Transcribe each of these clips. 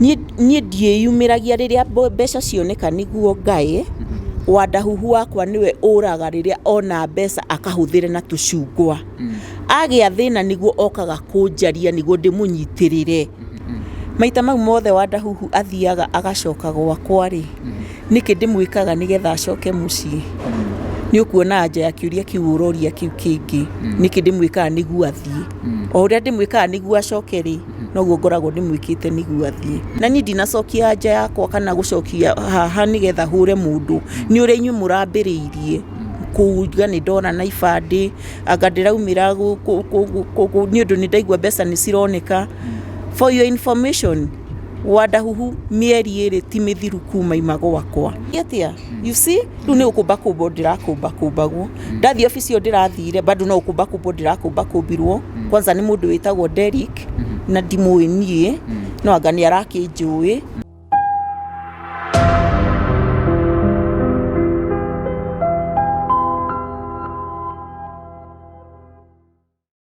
Niĩ ndiĩyumĩragia rĩrĩa mbeca cioneka nĩguo ngaye, Wandahuhu wakwa nĩwe ũraga rĩrĩa ona mbeca akahũthĩre na tũcungwa. Agĩa thĩna nĩguo okaga kũnjaria nĩguo ndĩmũnyitĩrĩre. Maita mau mothe Wandahuhu athiaga agacoka gwakwa rĩ, nĩkĩ ndĩmwĩkaga nĩgetha acoke mũciĩ? Nĩ ũkuona anja ya kĩũria kĩu ũroria kĩu kĩngĩ. Nĩkĩ ndĩmwĩkaga nĩguo athiĩ? O ũrĩa ndĩmwĩkaga nĩguo acoke rĩ, noguo ngoragwo ndĩmwĩkĩte nĩguo athiĩ. Na niĩ ndinacokia anja yakwa kana gũcokia haha nĩgetha hũre mũndũ, nĩ ũrĩa inyuĩ mũrambĩrĩirie kuga nĩ ndora na ibandĩ, anga ndĩraumĩra nĩ ũndũ nĩ ndaigua mbeca nĩ cironeka. For your information, Wandahuhu mĩeri ĩrĩ ti mĩthiru kuma ima gwakwa. Atĩa? You see? Rĩu nĩ gũkũmbakũmbwo ndĩrakũmbakũmbagwo. Ndathiĩ obici ĩyo ndĩrathire bado no gũkũmbakũmbwo ndĩrakũmbakũmbirwo. Kwanza nĩ mũndũ wĩtagwo Derrick na ndimũĩ niĩ, no anga nĩ arakĩnjũĩ.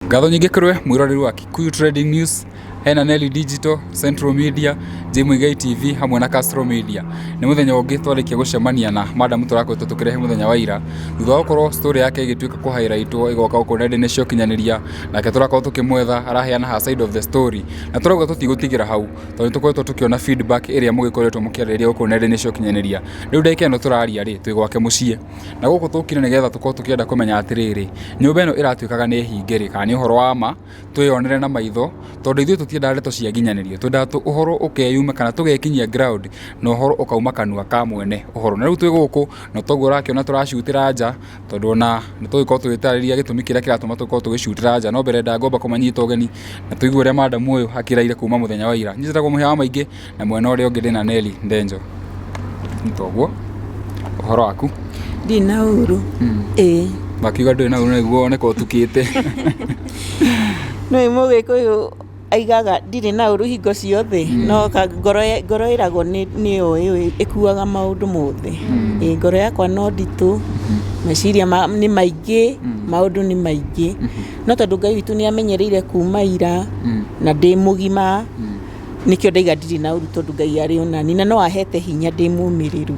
Ngatho nyingĩ kũrĩ we mwĩroreri wa Kikuyu Trading News, hena Nelly Digital, Central Media, J Muigai TV hamwe na Castro Media. Nĩ mũthenya ũngĩ twarĩkia gũcemania na madam tũrakoretwo tũkĩrehe mũthenya wa ira thutha wa gũkorwo story yake ĩgĩtuĩka kũ-highlightwo ĩgoka gũkũ nenda-inĩ cia ũkinyanĩria, nake tũrakorwo tũkĩmwetha araheana her side of the story na tũrauga tũtigũtigĩra hau tondũ nĩ tũkoretwo tũkĩona feedback ĩrĩa mũgĩkoretwo mũkĩarĩrĩria gũkũ nenda-inĩ cia ũkinyanĩria. Rĩu ndagĩka ĩno tũraria rĩ, twĩ gwake mũciĩ. Na gũkũ tũkire nĩgetha tũkorwo tũkĩenda kũmenya atĩrĩrĩ, nyũmba ĩno ĩratuĩkaga nĩ hinge rĩ, kana nĩ ũhoro wa ma, twĩyonere na maitho, tondũ ithuĩ tũtiendaga ndeto cia nginyanĩrio, twendaga ũhoro ũkeyuma kana tũgekinyia ground na ũhoro ũkauma kanua ka mwene ũhoro. Na rĩu twĩ gũkũ na toguo ũrakĩona tũracutĩra nja, tondũ ona nĩ tũgũgĩkorwo tũgĩtarĩria gĩtũmi kĩrĩa kĩratũma tũkorwo tũgĩcutĩra nja, no mbere ngwamba kũmanyita ũgeni na tũigue ũrĩa madam ũyũ akĩraire kuma mũthenya wa ira. Niĩ njĩtagwo Mũhĩa wa Maingĩ na mwena ũrĩa ũngĩ ndĩna Nelly Ndenjo. Nĩ toguo. Ũhoro waku? Ndirĩ na ũru. Ĩĩ. Wakiuga ndũrĩ na ũru nĩguo woneka ũtukĩte. Nĩũĩ mũgĩkũyũ aigaga ndirĩ na ũru hingo ciothe, no ngoro ngoro ĩragwo nĩyo ĩũĩ ĩkuaga maũndũ mothe. Ĩĩ ngoro yakwa no nditũ, meciria nĩ maingĩ, maũndũ nĩ maingĩ, no tondũ Ngai witũ nĩ amenyereire kuma ira na ndĩ mũgima, Nĩkĩo ndaiga ndirĩ na ũru tondũ Ngai arĩ onani na no ahete hinya ndĩ mũmĩrĩru.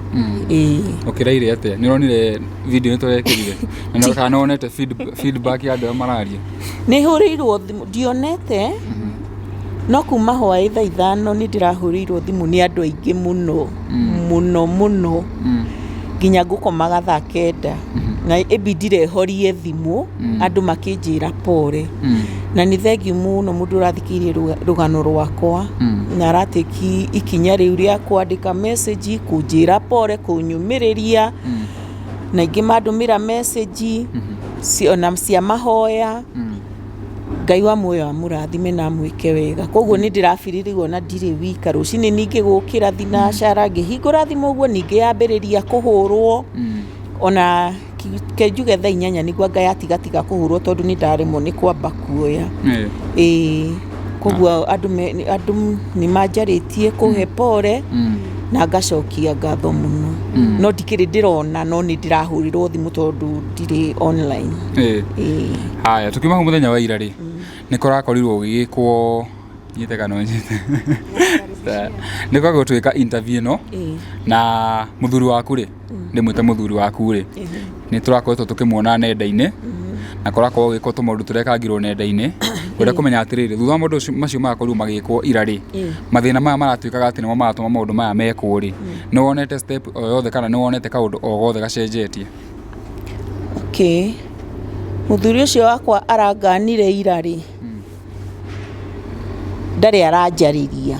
Ĩĩ. Ũkĩraire atĩa? Nĩ ũronire video ĩno tũrekĩrire? Na kana nĩ wonete feedback ya andũ arĩa mararia? Nĩ hũrĩirwo thimũ, ndionete, no kuma hwaĩ thaa ithano nĩ ndĩrahũrĩirwo thimũ nĩ andũ aingĩ mũno, mũno mũno, nginya ngũkomaga thaa kenda. Na ĩbindire horie thimũ, andũ makĩnjĩra pole. Na nĩ thengiũ mũno mũndũ ũrathikĩrĩria rũgano rwakwa na aratĩki ikinya rĩu rĩa kwandĩka message, kũnjĩra pole, kũnyũmĩrĩria, na ingĩ mandũmĩra message ona cia mahoya. Ngai wa muoyo amũrathime na amwĩke wega. Koguo nĩ ndĩrabirĩrĩrwo na ndirĩ wika. Rũcinĩ ningĩ gũkĩra thinacara ngĩhingũra thimũ ũguo ningĩ yambĩrĩria kũhũrwo ona Ke njuge thaa inyanya nĩguo anga yatigatiga kũhũrwo tondũ nĩ ndaremwo nĩ kwamba kuoya. Ĩĩ koguo andũ me, andũ nĩ manjarĩtie kũhe pole na ngacokia ngatho mũno. No ndikĩrĩ ndĩrona no nĩ ndĩrahũrĩrwo thimũ tondũ ndirĩ online. Ĩĩ. Haya, tũkiuma hau mũthenya wa ira rĩ, nĩ kũrakorirwo gũgĩkwo nyite kana ũnyite nĩ kwagwo twĩka interview ĩno na mũthuri waku rĩ ndĩmwĩte mũthuri waku rĩ nĩ tũrakoretwo tũkĩmuona nenda-inĩ na kũrakorwo gũgĩkwo tũmaũndũ tũrekangirwo nenda-inĩ ngwenda kũmenya atĩrĩrĩ thutha wa maũndũ macio marakorirwo magĩkwo ira rĩ mathĩna maya maratuĩkaga atĩ nĩmo maratũma maũndũ maya mekwo rĩ nĩ wonete step o yothe kana nĩ wonete kaũndũ o gothe gacenjetie? Okay. Mũthuri ũcio wakwa aranganire ira rĩ, ndarĩ aranjarĩria,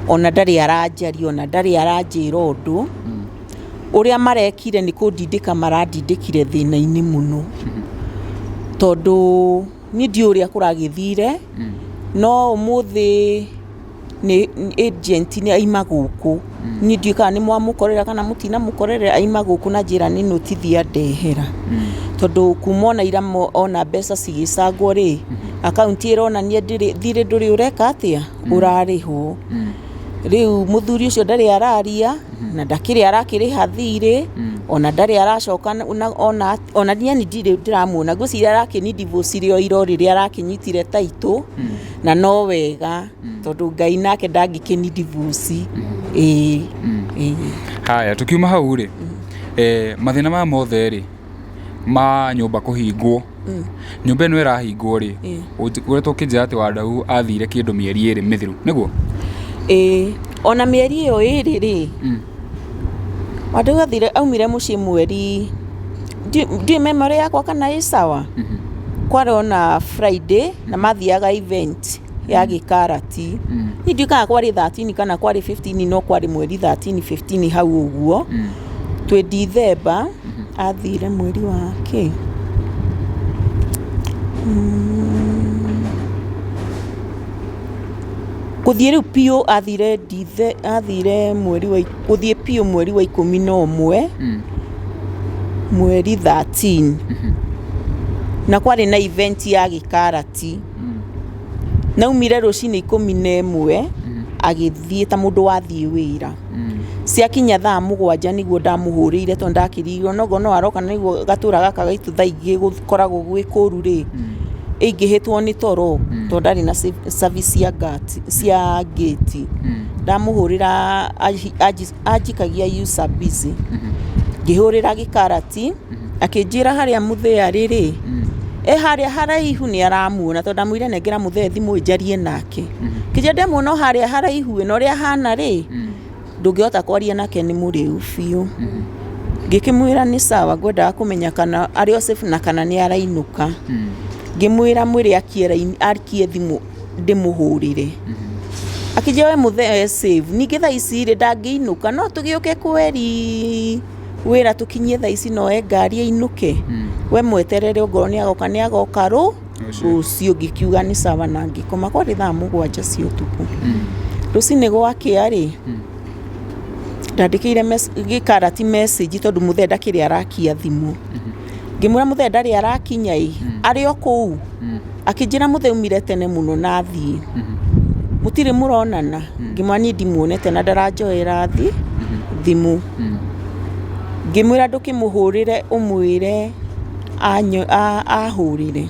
ona ndarĩ aranjaria, ona ndarĩ aranjĩra ũndũ. Ũrĩa marekire nĩ kũndindĩka marandindĩkire thĩna-inĩ mũno, tondũ niĩ ndiũĩ ũrĩa kũragĩthire, no ũmũthĩ nĩ agent nĩ aima gũkũ, niĩ ndiũĩ kana nĩ mwamũkorera kana mũtinamũkorerera, aima gũkũ na anjĩra nĩ notithi andehera. Tondũ kuma ona ira ona mbeca cigĩcangwo rĩ, akaunti ĩronania ndĩrĩ thirĩ ndũrĩ ũreka atĩa, ũrarĩhwo. Rĩu mũthuri ũcio ndarĩ araria, na ndakĩrĩ arakĩrĩha thirĩ, Ona ndarĩ aracoka ona ona niĩ ndirĩ ndĩramuona, ngwĩciria arakĩni divorce o iro rĩrĩa arakĩnyitire taitũ, na no wega tondũ Ngai nake ndangĩkĩni divorce. Ĩĩ, ĩĩ. Haya, tukiuma hau rĩ, mathĩna maya mothe rĩ ma nyũmba kũhingwo, nyũmba ĩno ĩrahingwo rĩ, ũrĩa ũkĩnjĩra atĩ Wandau athire kĩndũ mĩeri 2 mĩthiru, nĩguo? Ĩĩ, ona mĩeri ĩyo 2 rĩ, Wandau athire, aumire mũciĩ mweri, ndiũĩ memory yakwa kana ĩ sawa, kwarĩ ona Friday na mathiaga event ya gĩkarati. Niĩ ndiũĩ kana kwarĩ 13 kana kwarĩ 15, no kwarĩ mweri 13, 15 hau ũguo. Twĩ December, athire mweri wa kĩ? Gũthiĩ rĩu biũ athire athire mweri wa, gũthiĩ biũ mweri wa 11, mweri 13. Na kwarĩ na event ya gĩkarati. Naumire rũcinĩ 11 agĩthiĩ ta mũndũ wathiĩ wĩra. Ciakinya thaa 7 nĩguo ndamũhũrĩire tondũ ndakĩrigirwo noguo no aroka nĩguo gatũra gaka gaitũ thaa ingĩ gũkoragwo gwĩ kũru rĩ, ĩingĩhĩtwo nĩ toro tondũ ndarĩ na service cia cia gate. Ndamũhũrĩra anjikagia user busy. Ngĩhũrĩra gĩkarati akĩnjĩra harĩa mũthee arĩ rĩ, e harĩa haraihu nĩ aramuona tondũ ndamwĩrire nengera mũthee thimũ njarie nake. Kĩnjĩra ndemuona o harĩa haraihu ĩ na ũrĩa ahana rĩ, ndũngĩhota kwaria nake nĩ mũrĩu biũ. Ngĩkĩmwĩra nĩ sawa, ngwendaga kũmenya kana arĩ o safe na kana nĩ arainũka. Ngĩmwĩra mwĩre akie raini, akie thimũ ndĩmũhũrĩre. Akĩnjĩra we mũthee e safe, ningĩ thaa ici rĩ ndangĩinũka no tũgĩũke kweri wĩra tũkinyie thaa ici no oe ngari ainũke. We mweterere ongorwo nĩ agoka nĩ agoka rũciũ. Ngĩkiuga nĩ sawa na ngĩkoma, kwarĩ thaa 7 cia ũtukũ. Rũcinĩ gwakĩa rĩ, ndandĩkĩire gĩkarati message tondũ mũthee ndakĩrĩ arakia thimũ. Ngĩmwĩra mũthee ndarĩ arakinya ĩ, arĩ o kũu? Akĩnjĩra mũthee aumire tene mũno na athiĩ. Mũtirĩ mũronana? Ngĩmwĩra niĩ ndimuonete na ndaranjoera thimũ. Ngĩmwĩra ndũkĩmũhũrĩre ũmwĩre ahũrĩre.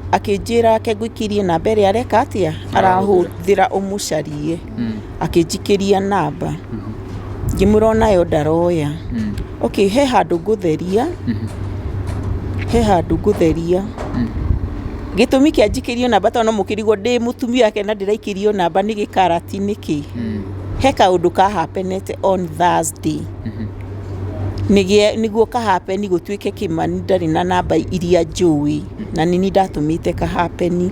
Akĩnjĩra reke ngũikĩrie namba ĩrĩa areka atĩa, arahũthĩra ũmũcarie. Akĩnjikĩria namba. Ngĩmwĩra onayo ndaroya. Okay, he handũ ngũtheria, he handũ ngũtheria. Gĩtũmi kĩa njikĩrio namba tondũ no mũkĩrigwo ndĩ mũtumia wake na ndĩraikĩrio namba nĩ gĩkarati nĩkĩ? He kaũndũ ka happenete on Thursday. Nĩguo ka happen gũtuĩke Kĩmani ndarĩ na namba iria njũĩ na nĩ niĩ ndatũmĩte ka happen.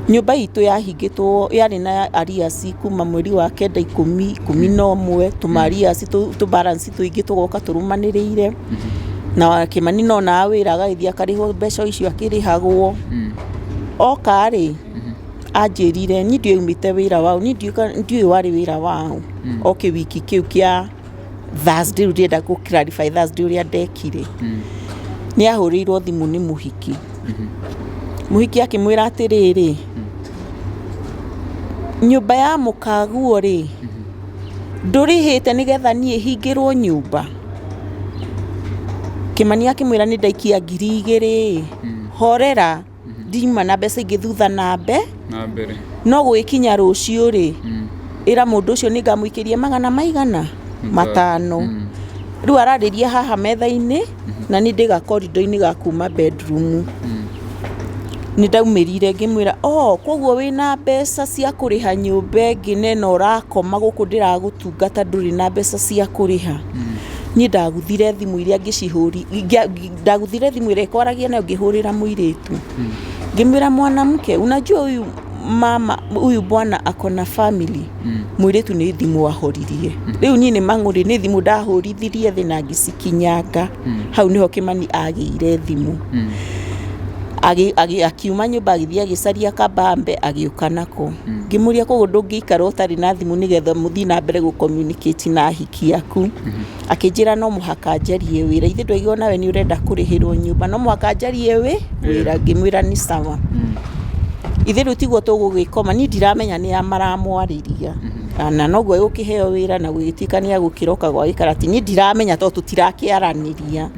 Nyũmba itũ yahingĩtwo yarĩ na arrears kuma mweri wa 9, 10, 11, tũma arrears, tũ balance tũingĩ tũgoka tũrũmanĩrĩire. Na Kĩmani no onaga wĩra agagĩthiĩ akarĩhwo mbeca icio akĩrĩhagwo. Oka rĩ, anjĩrire niĩ ndiũĩ aumĩte wĩra waũ, niĩ ndiũĩ warĩ wĩra waũ. Oke wiki kĩu kĩa Thursday, rĩu ndĩrenda gũ clarify Thursday ũrĩa ndekire. Nĩ ahũrĩirwo thimũ nĩ mũhiki. Mũhiki akĩmwĩra atĩrĩrĩ, nyũmba ya mũkaguo rĩ, ndũrĩhĩte nĩgetha niĩ hingĩrwo nyũmba? Kĩmani akĩmwĩra nĩ ndaikia 2000, horera, ndiuma na mbeca ingĩ thutha na na mbere. No gũgĩkinya rũciũ rĩ, ĩra mũndũ ũcio nĩ ngamũikĩria magana maigana 5. Rĩu ararĩria haha metha-inĩ na niĩ ndĩ gakorido-inĩ ga kuma bedroom. Nĩ ndaumĩrire ngĩmwĩra, oh, koguo wĩna mbeca cia kũrĩha nyũmba ĩngĩ na ĩno ũrakoma gũkũ ndĩragũtungata ndũrĩ na mbeca cia kũrĩha. Niĩ ndaguthire thimũ iria ngĩcihũri, ndaguthire thimũ ĩrĩa ĩkwaragia nayo ngĩhũrĩra mũirĩtu. Ngĩmwĩra mwanamke, unajua huyu mama, huyu bwana ako na family. Mũirĩtu nĩ thimũ ahoririe. Rĩu niĩ nĩ mang'ũrĩ, nĩ thimũ ndahũrithirie thĩ na ngĩcikinyanga. Hau nĩho Kĩmani agĩire thimũ. Akiuma nyũmba agĩthiĩ agĩcaria kabambe agĩũka nako. Ngĩmũria koguo ndũngĩikara ũtarĩ na thimũ nĩgetha mũthiĩ na mbere gũ communicate na ahiki aku. Akĩnjĩra no mũhaka njarie wĩra. Ithe ndwaigua nawe nĩ ũrenda kũrĩhĩrwo nyũmba, no mũhaka njarie wĩra. Ngĩmwĩra nĩ sawa. Ithe rĩu tiguo tũgũgĩkoma, niĩ ndiramenya nĩ a maramwarĩria. Na noguo egũkĩheo wĩra na gũgĩtuĩka nĩ agũkĩroka gwa gĩkarati. Niĩ ndiramenya tondũ tũtirakĩaranĩria.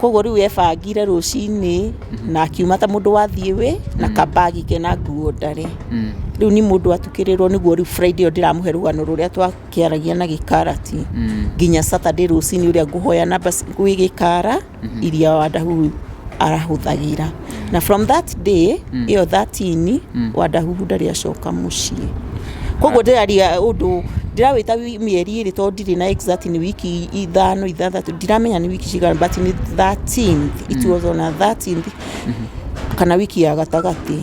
Koguo rĩu ebangire rũcinĩ na akiuma ta mũndũ wathiĩ wĩ na kabagi kena nguo ndare. Rĩu nĩ mũndũ atukĩrĩrwo nĩguo rĩu Friday ĩyo ndĩramũhe rũgano rũrĩa twakĩaragia na gĩkarati nginya Saturday rũcinĩ ũrĩa ngũhoya namba gwĩ gĩkara iria Wandahuhu arahũthagĩra. Na from that day ĩyo 13 Wandahuhu ndarĩ acoka mũciĩ. Koguo ndĩraria ũndũ ndĩrawĩta mĩeri ĩrĩ tondũ ndirĩ na exact nĩ wiki ithano ithathatũ, ndiramenya nĩ wiki cigana, but nĩ 13th, it was on a 13th kana wiki ya gatagatĩ,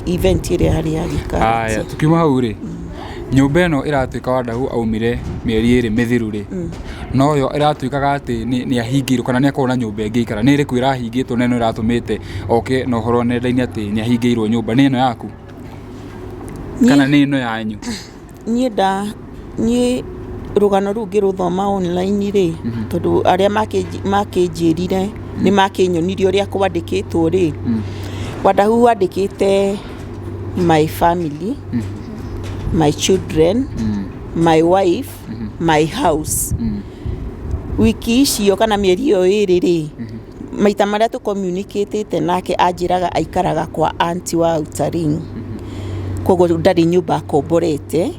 event ĩrĩa yarĩ ya gĩkarati. Aya, tukiuma hau rĩ, nyũmba ĩno ĩratuĩka Wandahu aumire mĩeri 2 mĩthiru rĩ, noyo ĩratuĩkaga atĩ nĩ ahingĩirwo kana nĩ akorwo na nyũmba ĩngĩ aikara. Nĩ ĩrĩkũ ĩrahingĩtwo na ĩno ĩratũmĩte oke na ũhoro nenda-inĩ atĩ nĩ ahingĩirwo nyũmba? Nĩ ĩno yaku kana nĩ ĩno yanyu? Niĩ rũgano rũu ngĩrũthoma online rĩ, tondũ arĩa makĩnjĩrire nĩ makĩnyonirie ũrĩa kwandĩkĩtwo rĩ, Wandahuhu andĩkĩte my family, my children, my wife, my house. Wiki icio kana mĩeri ĩyo 2 rĩ, maita marĩa tũ communicate nake anjĩraga aikaraga kwa auntie wa outer ring, koguo ndarĩ nyũmba akomborete,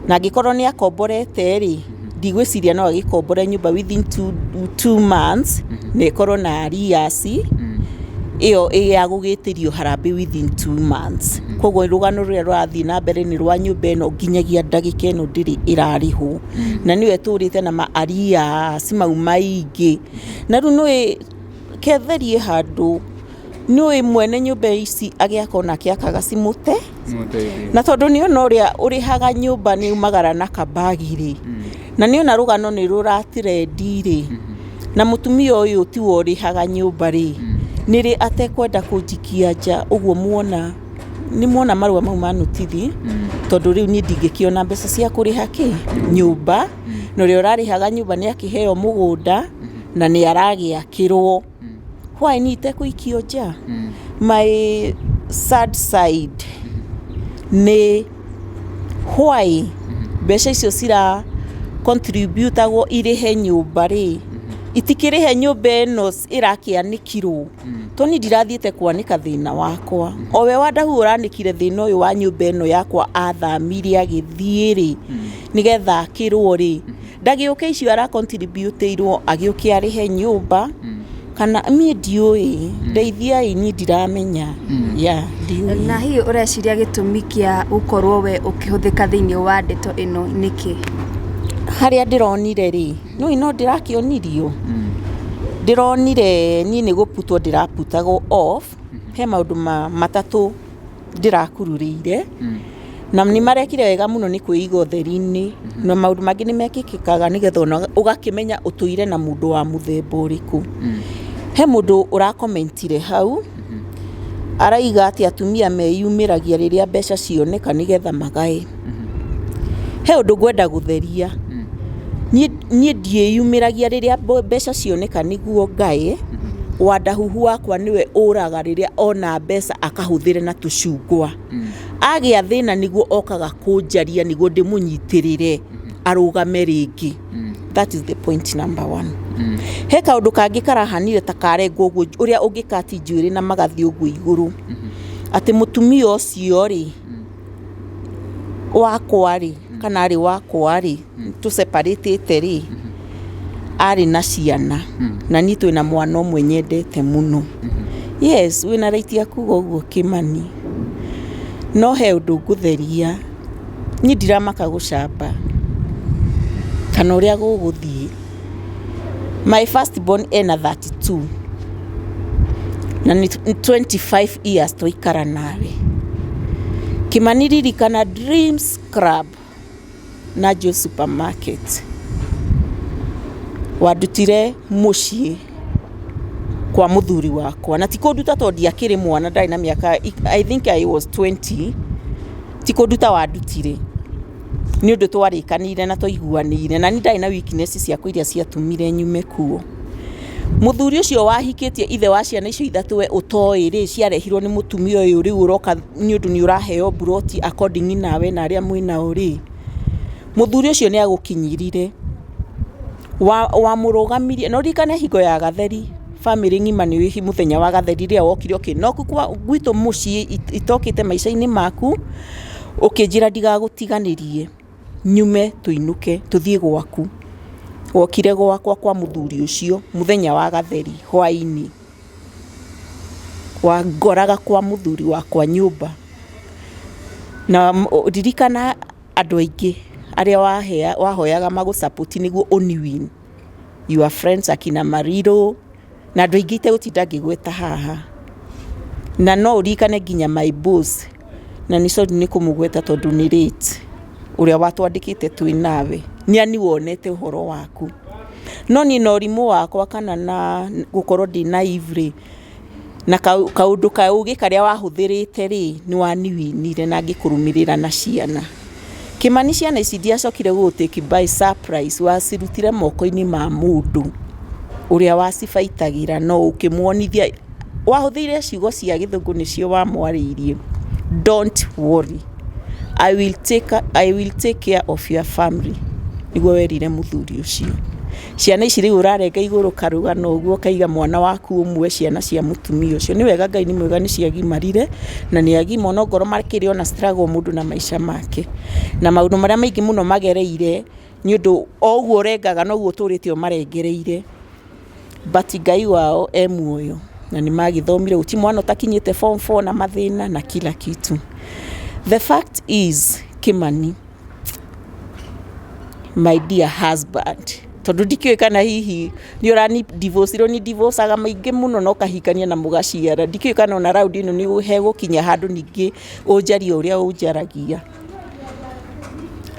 na angĩkorwo nĩ akomborete rĩ, ndigwĩciria no agĩkombore nyũmba within 2 months na ĩkorwo na arrears ĩyo ya gũgĩtĩrio harambĩ within 2 months. Koguo rũgano rũrĩa rũrathiĩ na mbere nĩ rwa nyũmba ĩno nginyagia ndagĩka ĩno ndĩrĩ ĩrarĩhwo, na nĩyo ĩtũrĩte na ma arrears mau maingĩ. Na rĩu nĩũĩ ketherie handũ, nĩũĩ mwene nyũmba ici agĩaka onake akaga cimũte, na tondũ nĩona ũrĩa ũrĩhaga nyũmba nĩ umagara na kabagi rĩ, na nĩona rũgano nĩ rũratirendi rĩ, na mũtumia ũyũ tiwe ũrĩhaga nyũmba rĩ, nĩrĩ atekwenda kũnjikia nja ũguo. Muona nĩ muona marũa mau ma notithi, tondũ rĩu niĩ ndingĩkĩona mbeca cia kũrĩha kĩ nyũmba, na ũrĩa ũrarĩhaga nyũmba nĩ akĩheo mũgũnda na nĩ aragĩakĩrwo. Why niĩ itekũikio nja? My sad side nĩ why mbeca icio cira contributagwo irĩhe nyũmba rĩ, itikĩrĩhe nyũmba ĩno ĩrakĩanĩkirwo, to niĩ ndirathiĩte kwanĩka thĩna wakwa. O we Wandahu ũranĩkire thĩna ũyũ wa nyũmba ĩno yakwa, athamire agĩthiĩ rĩ, nĩgetha akĩrwo rĩ, ndagĩũke icio ara contributĩirwo agĩũke arĩhe nyũmba kana niĩ ndiũĩ. Ndeithiai, niĩ ndiramenya ya ndiũĩ. Na hihi ũreciria gĩtũmi kĩa gũkorwo we ũkĩhũthĩka thĩinĩ wa ndeto ĩno nĩkĩ? Harĩa ndĩronire rĩ, nĩũĩ no ndĩrakĩonirio, ndĩronire niĩ nĩ gũputwo ndĩraputagwo off. He maũndũ matatũ ndĩrakururĩire na nĩ marekire wega mũno nĩ kwĩiga ũtheri-inĩ, na maũndũ mangĩ nĩ mekĩkĩkaga nĩgetha ona ũgakĩmenya ũtũire na mũndũ wa mũthemba ũrĩkũ. He mũndũ ũrakomentire hau araiga atĩ atumia meyumĩragia rĩrĩa mbeca cioneka nĩgetha magae. He ũndũ ngwenda gũtheria. Niĩ ndiĩyumĩragia rĩrĩa mbeca cioneka nĩguo ngae. Wandahuhu wakwa nĩwe ũraga rĩrĩa ona mbeca akahũthĩre na tũcungwa. Agĩa thĩna nĩguo okaga kũnjaria nĩguo ndĩmũnyitĩrĩre arũgame rĩngĩ. That is the point number one. He kaũndũ kangĩ karahanire ta karengwo ũguo ũrĩa ũngĩkati njuĩrĩ na magathiĩ ũguo igũrũ, atĩ mũtumia ũcio rĩ wakwa rĩ, kana arĩ wakwa rĩ, tũseparĩtĩte rĩ, arĩ na ciana na niĩ twĩna mwana ũmwe nyendete mũno. Yes, wĩna right ya kuga ũguo, Kĩmani, no he ũndũ ngũtheria. Niĩ ndiramaka gũcamba kana ũrĩa gũgũthiĩ. My first born ena 32 na nĩ 25 years twaikara nawe. Kĩmani, ririkana Dreams Club na Joe Supermarket wandutire mũciĩ kwa mũthuri wakwa, na ti kũnduta tondũ ndiakĩrĩ mwana, ndarĩ na mĩaka, I think I was 20. Ti kũnduta wandutire, nĩ ũndũ twarĩkanĩire na twaiguanĩire, na niĩ ndarĩ na weakness ciakwa iria ciatũmire nyume kuo. Mũthuri ũcio wahikĩtie ithe wa ciana icio ithatũ we ũtoĩ rĩ, ciarehirwo nĩ mũtumia ũyũ rĩu ũroka nĩ ũndũ nĩ ũraheo mburoti according nawe na arĩa mwĩnao rĩ, mũthuri ũcio nĩ agũkinyirire. Wamũrũgamirie, na ũririkane hingo ya gatheri, bamĩrĩ ng'ima nĩ ũĩ mũthenya wa gatheri rĩrĩa wokire ũkĩnoku gwitũ mũciĩ itokĩte maica-inĩ maku, ũkĩnjĩra ndigagũtiganĩrie. Nyume tũinũke tũthiĩ gwaku. Wokire gwakwa kwa mũthuri ũcio mũthenya wa gatheri hwainĩ. Wangoraga kwa mũthuri wakwa nyũmba. Na ririkana andũ aingĩ arĩa wahoyaga magũ support nĩguo ũni win. Your friends akina Mariro na andũ aingĩ itegũtinda ngĩgweta haha. Na no ũririkane nginya my boss, na nĩ sorry nĩ kũmũgweta tondũ nĩ late, ũrĩa watwandĩkĩte twĩ nawe, nĩ aniwonete ũhoro waku. No niĩ na ũrimũ wakwa kana na gũkorwo ndĩ naive rĩ, na kaũndũ ka ũgĩ karĩa wahũthĩrĩte rĩ, nĩ waniwinire na ngĩkũrũmĩrĩra na ciana. Kĩmani ciana ici ndiacokire gũgũ take by surprise, wacirutire moko-inĩ ma mũndũ ũrĩa wacibaitagĩra no ũkĩmuonithia, wahũthĩrire ciugo cia gĩthũngũ nĩcio wamwarĩirie, don't worry I will take care of your family, nĩguo werire mũthuri ũcio. Ciana ici rĩu ũrarenga igũrũ karũgano ũguo ũkaiga mwana waku ũmwe ciana cia mũtumia ũcio. Nĩ wega Ngai nĩ mwega nĩ ciagimarire na nĩ agima ona ongorwo makĩrĩ ona struggle mũndũ na maica make. Na maũndũ marĩa maingĩ mũno magereire nĩ ũndũ o ũguo ũrengaga noguo ũtũrĩte ũmarengereire. But Ngai wao e muoyo na nĩ magĩthomire gũtirĩ mwana ũtakinyĩte form 4 na mathĩna na kila kitu. The fact is Kĩmani, my dear husband, tondũ ndikĩũĩ kana hihi nĩ ũrani divorce irwo ni divorce aga maingĩ mũno na ũkahikania na mũgaciara. Ndikĩũĩ kana ona round ĩno nĩ hegũkinya handũ ningĩ ũnjarie ũrĩa ũnjaragia.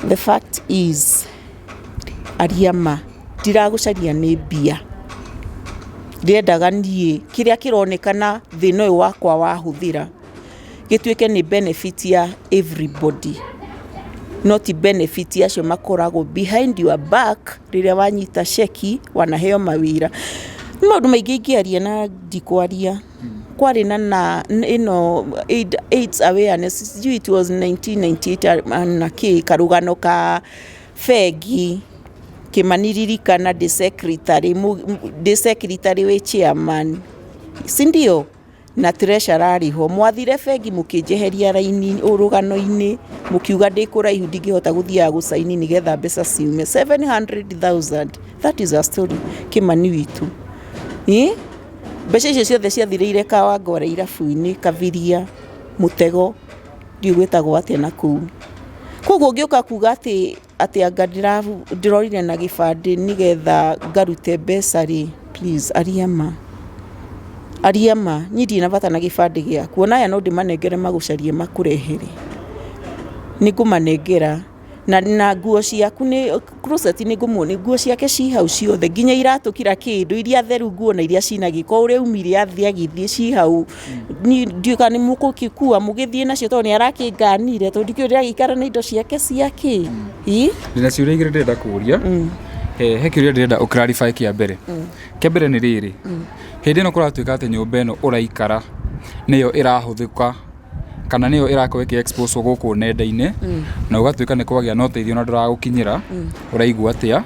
The fact is, aria ma, ndiragũcaria nĩ mbia. Ndĩrendaga niĩ kĩrĩa kĩronekana thĩna ũyũ wakwa wahũthĩra gĩtuĩke nĩ benefit ya everybody, no ti benefit ya acio makoragwo behind your back rĩrĩa wanyita ceki wanaheo mawĩra. Nĩ maũndũ maingĩ ingĩaria na ndikwaria. Kwarĩ na ĩno AIDS awareness, sijui it was 1998 na kĩ, karũgano ka bengi. Kĩmani ririkana ndĩ secretary, ndĩ secretary wĩ chairman, si ndio? Na treasurer arĩ ho. Mwathire bengi mũkĩnjeheria raini rũgano-inĩ, mũkiuga ndĩ kũraihu ndingĩhota gũthiaga gũcaini nĩgetha mbeca ciume 700,000. That is a story Kĩmani witũ. Ĩ? Mbeca icio ciothe ciathirĩire Kawangware irabu-inĩ, Kabiria, mũtego, ndiũĩ gwĩtagwo atĩa na kũu. Koguo ũngĩũka kuga atĩ anga ndĩrorire na gĩbandĩ nĩgetha ngarute mbeca rĩ, please aria ma. Aria ma, niĩ ndirĩ na bata na gĩbandĩ gĩaku, ona aya no ndĩmanengere magũcarie makũrehere. Nĩ ngũmanengera na nguo ciaku nĩ closet nĩ ngũmuonia nguo ciake ci hau ciothe nginya iratũ kila kĩndũ iria theru nguo na iria cina gĩko ũrĩa aumire athiĩ agĩthiĩ ci hau. Niĩ ndiũĩ kana nĩ mũgũgĩkua mũgĩthiĩ nacio tondũ nĩ arakĩnganire tondũ ndikĩũĩ ndĩragĩikara na indo ciake cia kĩ. Ĩ? Ndĩna ciũria igĩrĩ ndĩrenda kũria. He kĩũria ndĩrenda ũ clarify kĩa mbere. Kĩa mbere nĩ rĩrĩ, hĩndĩ ĩno kũratuĩka atĩ nyũmba ĩno ũraikara nĩyo ĩrahũthĩka kana nĩyo ĩrakorwo ĩkĩ expose gũkũ nenda-inĩ na ũgatuĩka nĩ kwagĩa na ũteithio na ndũragũkinyĩra, ũraigua atĩa?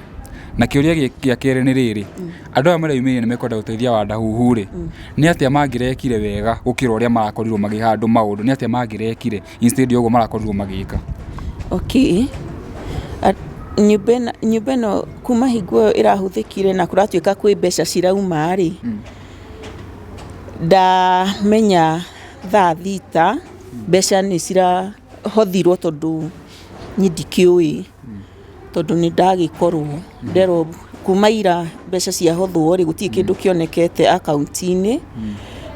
Na kĩũria gĩa kerĩ nĩ rĩrĩ, andũ aya mareyumĩria nĩ mekwenda gũteithia Wandahuhu rĩ, nĩ atĩa mangĩrekire wega gũkĩra ũrĩa marakorirwo magĩhandle maũndũ? Nĩ atĩa mangĩrekire instead ya ũguo marakorirwo magĩka? Okay. Nyũmba ĩno kuma hingo ĩyo ĩrahũthĩkire na kũratuĩka kwĩ mbeca cirauma rĩ, ndamenya thaa thita mbeca nĩ cirahothirwo tondũ niĩ ndikĩũĩ tondũ nĩ ndagĩkorwo nderwo kuma ira mbeca ciahothwo rĩ, gũtirĩ kĩndũ kĩonekete akaunti-inĩ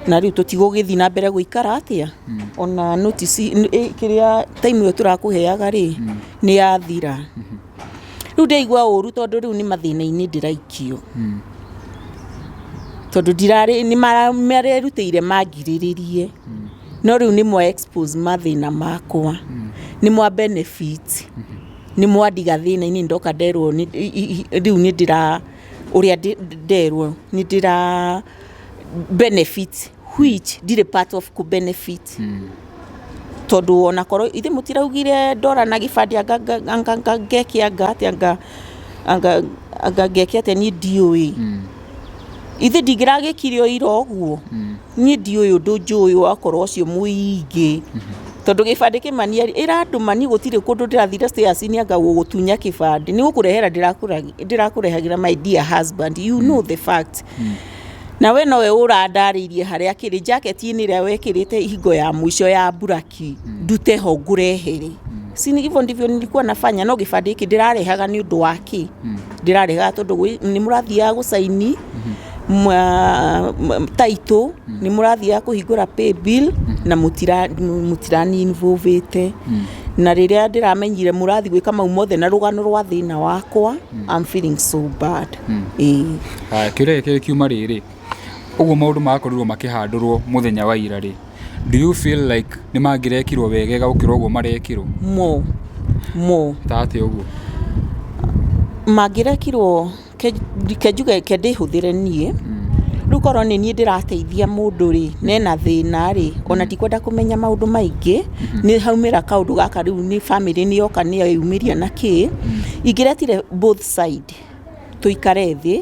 na rĩu tũtigũgĩthiĩ na mbere gũikara atĩa ona notice kĩrĩa time ĩyo tũrakũheaga rĩ nĩ yathira. Rĩu ndĩraigua ũru tondũ rĩu nĩ mathĩna-inĩ ndĩraikio tondũ ndirarĩ nĩ marerutĩire mangirĩrĩrie no rĩu nĩ mwa expose mathĩna makwa, nĩ mwa benefit, nĩ mwandiga thĩna-inĩ ndoka nderwo rĩu nĩ ndĩra Ũrĩa nderwo nĩ ndĩra benefit, which ndirĩ part of kũ benefit, tondũ ona korwo ithe mũtiraugire ndora na gĩbandĩ, anga ngeke anga atĩa, anga ngeke atĩa, niĩ ndiũĩ. Ithe ndingĩragĩkire o ira ũguo. Niĩ ndiũĩ ũndũ njũĩ wakorwo ũcio mũingĩ, tondũ gĩbandĩ kĩmani ĩrandũma niĩ gũtirĩ kũndũ ndĩrathire stairs-inĩ anga gũgũtunya kĩbandĩ nĩ gũkũrehera ndĩrakũrehagĩra. My dear husband, you know the fact, na we nowe ũrandarĩirie harĩa kĩrĩ jacket-inĩ ĩrĩa wekĩrĩte hingo ya mũico ya mburaki, ndute ho ngũrehere. Si hivyo ndivyo nilikuwa nafanya? No gĩbandĩ gĩkĩ ndĩrarehaga nĩ ũndũ wa kĩ? Ndĩrarehaga tondũ nĩ mũrathiaga gũcaini title, nĩ mũrathiaga kũhingũra pay bill na mũtirani involvĩte. Na rĩrĩa ndĩramenyire mũrathiĩ gwĩka mau mothe na rũgano rwa thĩna wakwa, I'm feeling so bad, ĩĩ. Haya, kĩũria gĩkĩ kiuma rĩrĩ ũguo maũndũ magakorirwo makĩhandũrwo mũthenya wa ira rĩ, do you feel like nĩ mangĩrekirwo wegega gũkĩra ũguo marekirwo? Mo mo. Ta atĩa ũguo? Mangĩrekirwo, ke njuge, ke ndĩhũthĩre niĩ rĩu, korwo nĩ niĩ ndĩrateithia mũndũ rĩ, nena thĩna rĩ, ona ndikwenda kũmenya maũndũ maingĩ. Nĩ haumĩra kaũndũ gaka rĩu, nĩ family nĩ yoka, nĩ yeyumĩria na kĩ, ingĩretire both side tũikare thĩ,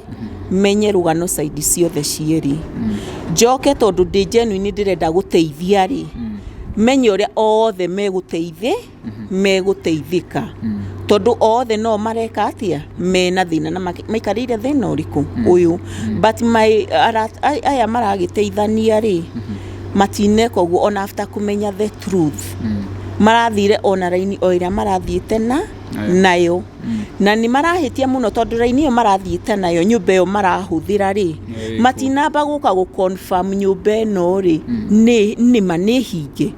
menye rũgano side ciothe cierĩ, njoke tondũ ndĩ genuine ndĩrenda gũteithia rĩ, menye ũrĩa othe megũteithĩ megũteithĩka, tondũ othe no mareka atĩa mena thĩna na maikarĩire thĩna ũrĩkũ ũyũ. But my aya maragĩteithania rĩ, matineka ũguo. Ona after kũmenya the truth, marathire ona raini o ĩrĩa marathiĩte na nayo, na nĩ marahĩtia mũno, tondũ raini ĩyo marathiĩte nayo, nyũmba ĩyo marahũthĩra rĩ, Nĩ matinamba gũka gũ confirm nyũmba ĩno rĩ nĩ nĩma nĩ hinge.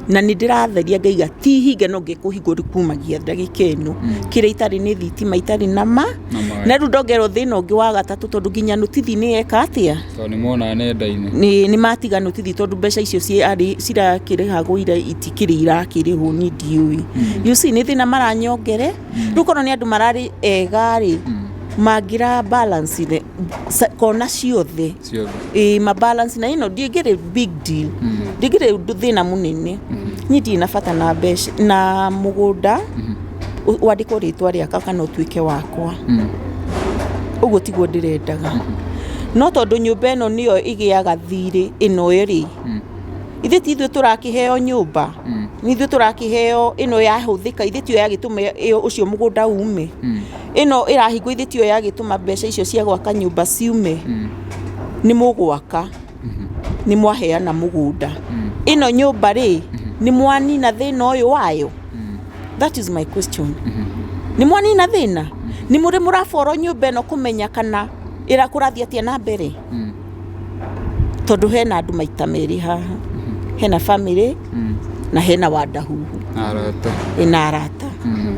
Na nĩ ndĩratheria ngaiga ti hinge, no ngĩkũhingwo kumagia ndagĩka ĩno. Kĩrĩa itarĩ nĩ thitima, itarĩ na ma Na maĩ. Na rĩu ndongerwo thĩna ũngĩ wa gatatũ, tondũ nginya notithi nĩ yeka atĩa? Tondũ nĩ mona nenda-inĩ. Nĩ matiga notithi, tondũ mbeca icio ciarĩ cirakĩrĩhagwo ira itikĩrĩ irakĩrĩhwo, niĩ ndiũĩ. You see, nĩ thĩna maranyongere rĩu. Korwo nĩ andũ mararĩ ega rĩ, mangĩra balance kona ciothe. Ciothe. Ĩ ma balance na ĩno ndingĩrĩ big deal, ndingĩrĩ ũndũ thĩna mũnene. Niĩ ndirĩ na bata na mbeca na mũgũnda wandĩkwo rĩtwa rĩakwa kana ũtuĩke wakwa, ũguo tiguo ndĩrendaga. No tondũ nyũmba ĩno nĩyo ĩgĩaga thirĩ ĩno rĩ, ithuĩ ti ithuĩ tũrakĩheo nyũmba, nĩ ithuĩ tũrakĩheo ĩno yahũthĩka, ithuĩ tiyo yagĩtũma ĩyo ũcio mũgũnda ume, ĩno ĩrahingwo, ithuĩ tiyo yagĩtũma mbeca icio cia gwaka nyũmba ciume. Nĩ mũgwaka, nĩ mwaheana mũgũnda, ĩno nyũmba rĩ, nĩ mwanina thĩna ũyũ wayo? That is my question. Nĩ mwanina thĩna? Nĩ mũrĩ mũraboro nyũmba ĩno kũmenya kana ĩra kũrathiĩ atĩa na mbere? Tondũ hena andũ maita merĩ haha, hena family na hena wandahuhu. Na arata. Ĩna arata,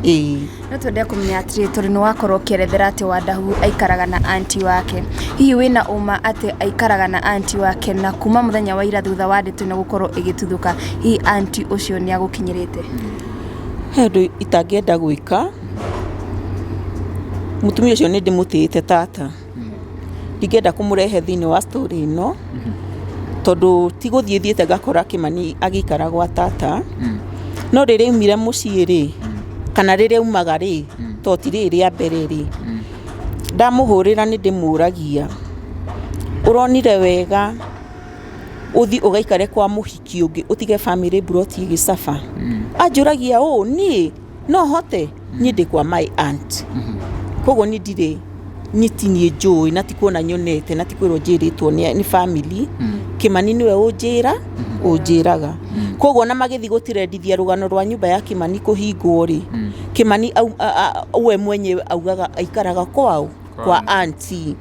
ĩĩ. No twende kũmenya atĩrĩ, tondũ nĩ wakorwo ũkĩerethera atĩ Wandahu aikaraga na anti wake, hihi wĩna ũma atĩ aikaraga na anti wake? Na kuma mũthenya wa ira thutha wa ndeto ĩno gũkorwo ĩgĩtuthũka, hihi anti ũcio nĩ agũkinyĩrĩte? He ũndũ itangĩenda gwĩka. Mũtumia ũcio nĩ ndĩmũtĩĩte tata, ndingĩenda kũmũrehe thĩinĩ wa story ĩno, tondũ ti gũthiĩ thiĩte ngakora Kĩmani agĩikara gwa tata. No rĩrĩa aumire mũciĩ rĩ, kana rĩrĩa aumaga rĩ, to ti rĩrĩ rĩa mbere rĩ, ndamũhũrĩra nĩ ndĩmũragia, ũronire wega ũthiĩ ũgaikare kwa mũhiki ũngĩ, ũtige family mburoti ĩgĩcaba? Anjũragia ũũ, niĩ no hote, niĩ ndĩ kwa my aunt, koguo niĩ ndirĩ, niĩ ti niĩ njũĩ na ti kuona nyonete na ti kwĩrwo njĩrĩtwo nĩ family. Kĩmani nĩwe ũnjĩra ũnjĩraga. Koguo ona magĩthiĩ gũtirendithia rũgano rwa nyũmba ya Kĩmani kũhingwo rĩ, Kĩmani we mwenyewe augaga aikaraga kwao kwa auntie.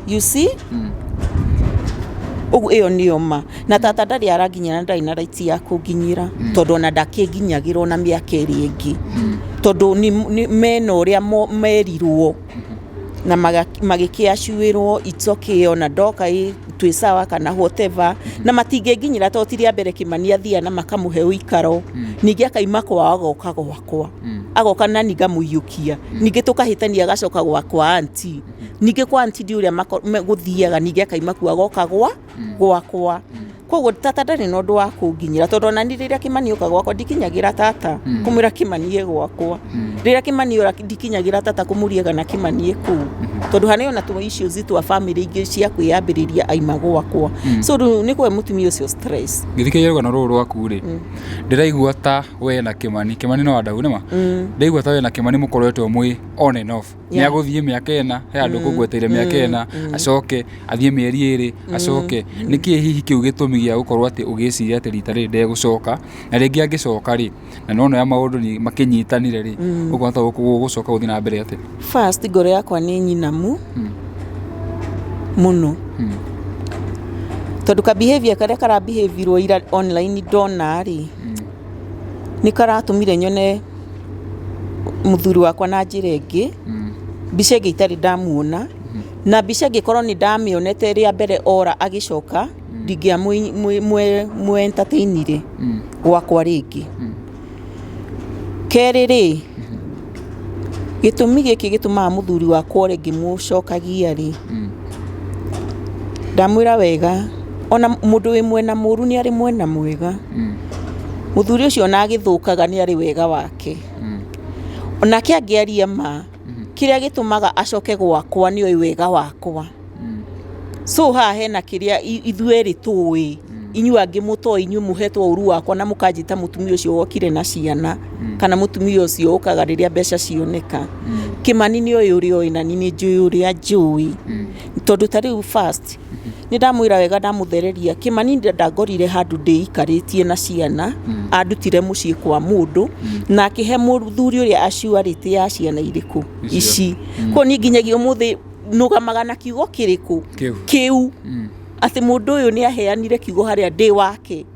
You see, ũguo ĩyo nĩyo ma. Na tata ndarĩ aranginyĩra, na ndarĩ na right ya kũnginyĩra, tondũ ona ndakĩnginyagĩra ona mĩaka ĩrĩa ĩngĩ, tondũ mena ũrĩa merirwo na magĩkĩacuĩrwo it's okay, ona ndoka ĩ Twĩ sawa kana whatever, na matingĩnginyĩra tondũ ti rĩa mbere Kĩmani athiaga na makamũhe ũikaro, ningĩ akaima kwao agoka gwakwa, agoka na ni ngamũiyũkia, ningĩ tũkahĩtania agacoka gwakwa anti, ningĩ kwa anti ndi ũrĩa gũthiaga, ningĩ akaima kuo agoka gwakwa. Koguo tata ndarĩ na ũndũ wa kũnginyĩra, tondũ ona ni rĩrĩa Kĩmani oka gwakwa ndikinyagĩra tata kũmwĩra Kĩmani e gwakwa. Rĩrĩa Kĩmani ora ndikinyagĩra tata kũmũria kana Kĩmani e kũu, tondũ harĩ ona tũ issues twa family ingĩ cia kwĩyambĩrĩria aima gwakwa. So rĩu nĩ kũhe mũtumia ũcio stress. Ngĩthikĩrĩria rũgano rũrũ rwaku rĩ, ndĩraigua ta we na Kĩmani, Kĩmani no Wandau nĩma, ndĩraigua ta we na Kĩmani mũkoretwo mwĩ on and off. Nĩ agũthiĩ mĩaka 4, he handũ kũgweteire mĩaka 4, acoke athiĩ mĩeri 2, acoke. Nĩkĩ hihi kĩu gĩtũmi gĩa gũkorwo atĩ ũgĩciria atĩ rita rĩrĩ ndegũcoka, na rĩngĩ angĩcoka rĩ, na nona ũrĩa maũndũ makĩnyitanire rĩ, ũkona ta gũgũcoka gũthiĩ na mbere atĩa? First, ngoro yakwa nĩ nyinamu mũno, tondũ ka behavior karĩa karabehavirwo ira online ndona rĩ, nĩ karatũmire nyone mũthuri wakwa na njĩra ĩngĩ, mbica ĩngĩ itarĩ ndamuona, na mbica ĩngĩ korwo nĩ ndamĩonete rĩa mbere ora agĩcoka, ndingĩamũ entertainire gwakwa rĩngĩ. Kerĩ rĩ, gĩtũmi gĩkĩ gĩtũmaga mũthuri wakwa ore ngĩmũcokagia rĩ, ndamwĩra wega, ona mũndũ wĩ mwena mũru nĩ arĩ mwena mwega. Mũthuri ũcio ona agĩthũkaga nĩ arĩ wega wake. Onake angĩaria ma, kĩrĩa gĩtũmaga acoke gwakwa nĩ oĩ wega wakwa. So haha hena kĩrĩa ithuerĩ tũĩ, inyuĩ angĩ mũtoĩ, inyuĩ mũhetwo ũru wakwa na mũkanjĩta mũtumia ũcio wokire na ciana, kana mũtumia ũcio ũkaga rĩrĩa mbeca cioneka. Kĩmani nĩ oĩ ũrĩa oĩ na niĩ nĩ njũĩ ũrĩa njũĩ. Tondũ ta rĩu first, nĩ ndamwĩra wega ndamũthereria, Kĩmani ndangorire handũ ndĩikarĩtie na ciana, andutire mũciĩ kwa mũndũ, na akĩhe mũthuri ũrĩa assurity ya ciana irĩkũ ici. Koguo niĩ nginyagia ũmũthĩ nũgamaga na kiugo kĩrĩkũ? Kĩu. Kĩu. Atĩ mũndũ ũyũ nĩ aheanire kiugo harĩa ndĩ wake.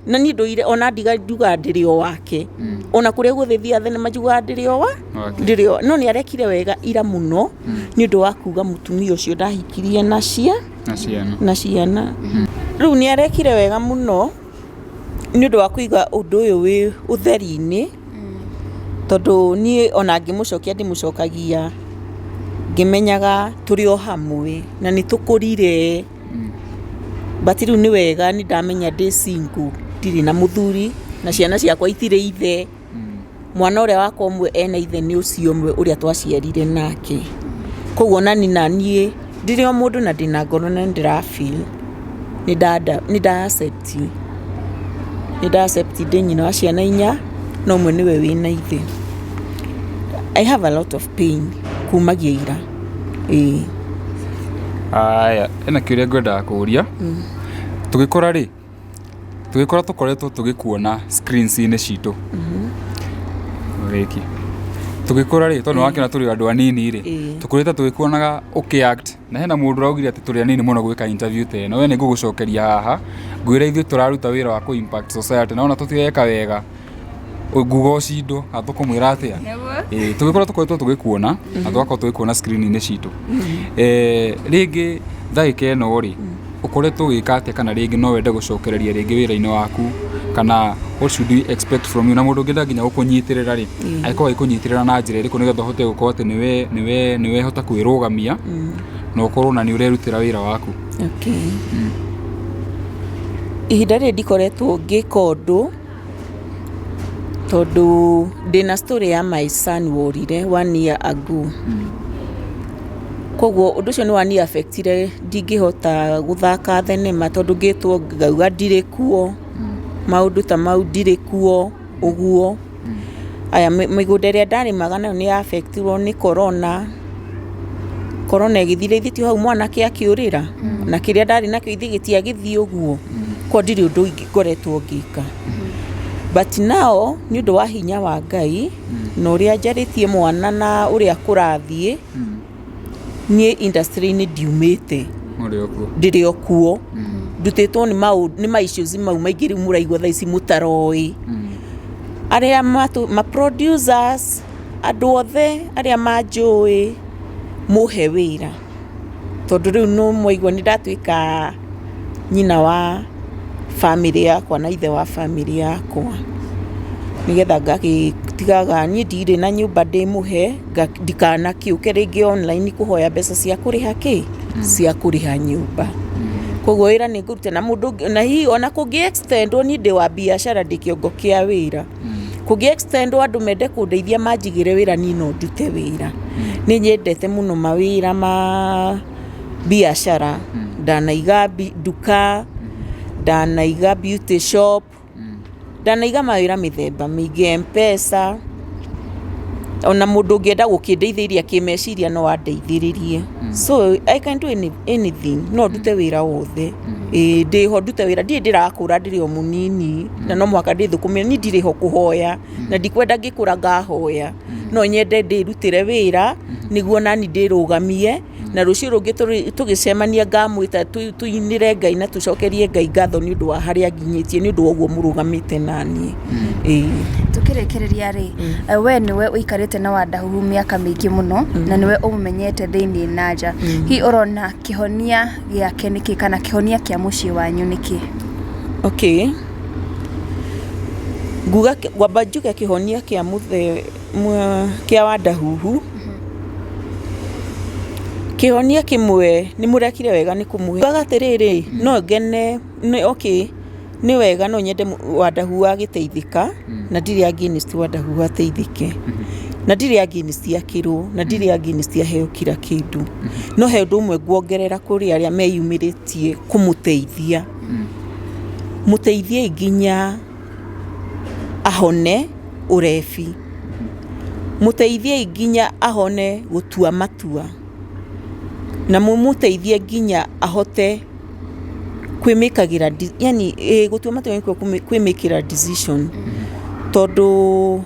Na niĩ ndũire ona ndiga njugaga ndĩrĩ o wake. Ona kũrĩa guothe thiaga thenema njugaga ndĩrĩ o wa Wake. ndĩrĩ o, no nĩ arekire wega ira mũno nĩ ũndũ wa kuga mũtumia ũcio ndahikirie na cia Na ciana. Na ciana. Rĩu nĩ arekire wega mũno nĩ ũndũ wa kũiga ũndũ ũyũ wĩ ũtheri-inĩ, tondũ niĩ ona ngĩmũcokia ndĩmũcokagia ngĩmenyaga tũrĩ o hamwe na nĩ tũkũrire. But rĩu nĩ wega nĩ ndamenya ndĩ single, ndirĩ na mũthuri na ciana ciakwa itirĩ ithe. Mwana ũrĩa wakwa ũmwe ena ithe nĩ ũcio ũmwe ũrĩa twaciarire nake. Koguo ona naniĩ ndĩrĩ o mũndũ na ndĩna ngoro na nĩ ndĩra feel nĩ nda accept, nĩ nda accept ndĩ nyina wa ciana 4 no ũmwe nĩwe wĩna ithe. I have a lot of pain kumagia ira, ĩĩ. Aya, hena kĩũria ngwendaga kũria. Tũgĩkũra rĩ, tũgĩkũra tũkoretwo tũgĩkuona screens-inĩ citũ. Gĩkĩ. Tũgĩkũra rĩ, tondũ nĩwakĩona tũrĩ andũ anini rĩ, tũkũrĩte tũgĩkuonaga ũkĩ act, na hena mũndũ ũraugire atĩ tũrĩ anini mũno gwĩka interview ta ĩno. We nĩ ngũgũcokeria haha, ngwĩre ithuĩ tũraruta wĩra wa kũ impact society, na wona tũtireka wega, nguga ũcindwo, kana tũkũmwĩra atĩa? Ĩĩ, tũgĩkũra tũkoretwo tũgĩkuona, na tũgakorwo tũgĩkuona screen-inĩ citũ. Rĩngĩ ndagĩka ĩno rĩ, ũkoretwo ũgĩka atĩa kana rĩngĩ no wende gũcokereria rĩngĩ wĩra-inĩ waku, kana what should we expect from you? Na mũndũ ũngĩenda nginya gũkũnyitĩrĩra rĩ, angĩkorwo agĩkũnyitĩrĩra na njĩra ĩrĩkũ nĩgetha ũhote gũkorwo atĩ nĩwe hota kwĩrũgamia na ũkorwo na nĩ ũrerutĩra wĩra waku? Okay. Ihinda rĩrĩ ndikoretwo ngĩka ũndũ tondũ ndĩna story ya my son worire one year ago. Koguo ũndũ ũcio nĩ wani affectire, ndingĩhota gũthaka thenema tondũ ngĩtwo ngauga ndirĩ kuo, maũndũ ta mau ndirĩ kuo ũguo. Aya, mĩgũnda ĩrĩa ndarĩmaga nayo nĩ affectirwo nĩ corona. Corona ĩgĩthira ithe ti hau mwanake akĩũrĩra na kĩrĩa ndarĩ nakĩo ithe gĩtiagĩthiĩ ũguo. Koguo ndirĩ ũndũ ngoretwo ngĩka. But now nĩ ũndũ wa hinya wa Ngai na ũrĩa njarĩtie mwana na ũrĩa kũrathiĩ, niĩ industry-inĩ ndiumĩte. Ũrĩ o kuo. Ndĩrĩ o kuo. Ndutĩtwo nĩ ma issues mau maingĩ rĩu mũraigua thaa ici mũtaroĩ. Arĩa ma producers, andũ othe arĩa manjũĩ, mũhe wĩra, tondũ rĩu nĩ mwaigua nĩ ndatuĩka nyina wa bamĩrĩ yakwa na ithe wa bamĩrĩ yakwa, nĩgetha ngagĩtigaga niĩ ndirĩ na nyũmba ndĩmũhe, ndikanakĩũke rĩngĩ online kũhoya mbeca cia kũrĩha kĩ? Cia kũrĩha nyũmba. Koguo wĩra nĩ ngũruta na mũndũ ũngĩ, na hihi ona kũngĩ extend wo niĩ ndĩ wa biacara ndĩ kĩongo kĩa wĩra. Kũngĩ extend wo andũ mende kũndeithia manjigĩre wĩra niĩ no ndute wĩra. Nĩ nyendete mũno mawĩra ma biacara, ndanaiga nduka, ndanaiga beauty shop, ndanaiga mawĩra mĩthemba mĩingĩ, Mpesa, ona mũndũ ũngĩenda gũkĩndeithĩrĩria kĩmeciria no andeithĩrĩrie. So I can do anything, no ndute wĩra wothe. Ĩĩ ndĩho ndute wĩra, ndirĩ ndĩrakũra ndĩrĩ o mũnini na no mũhaka ndĩthũkũmĩre, niĩ ndirĩ ho kũhoya na ndikwenda ngĩkũra ngahoya. No nyende ndĩrutĩre wĩra nĩguo nani ndĩrũgamie na rũciũ rũngĩ tũgĩcemania ngamwĩta tũinĩre Ngai na tũcokerie Ngai ngatho nĩ ũndũ wa harĩa anginyĩtie nĩ ũndũ wa ũguo mũrũgamĩte naniĩ. Ĩĩ. Tũkĩrĩkĩrĩria rĩ, we nĩwe ũikarĩte na Wandahuhu mĩaka mĩingĩ mũno na nĩwe ũmũmenyete thĩiniĩ na nja. Hihi ũrona kĩhonia gĩake nĩkĩ kana kĩhonia kĩa mũciĩ wanyu nĩkĩ? Okay. Nguga ngwamba njuge kĩhonia kĩa mũthee kĩa Wandahuhu, kĩhonia kĩmwe nĩ mũrekire wega nĩ kũmũhe. Ngugaga atĩrĩrĩ, no ngene, okay, nĩ wega no nyende Wandahuhu agĩteithĩka, na ndirĩ against Wandahuhu ateithĩke. Na ndirĩ against akĩrwo, na ndirĩ against aheo kira kĩndũ. No he ũndũ ũmwe nguongerera kũrĩ arĩa meyumĩrĩtie kũmũteithia. Mũteithiei nginya ahone ũrebi. Mũteithiei nginya ahone gũtua matua. Na mũmũteithie nginya ahote kwĩmĩkagĩra yani gũtua matua nĩkuo kwĩmĩkĩra decision. Tondũ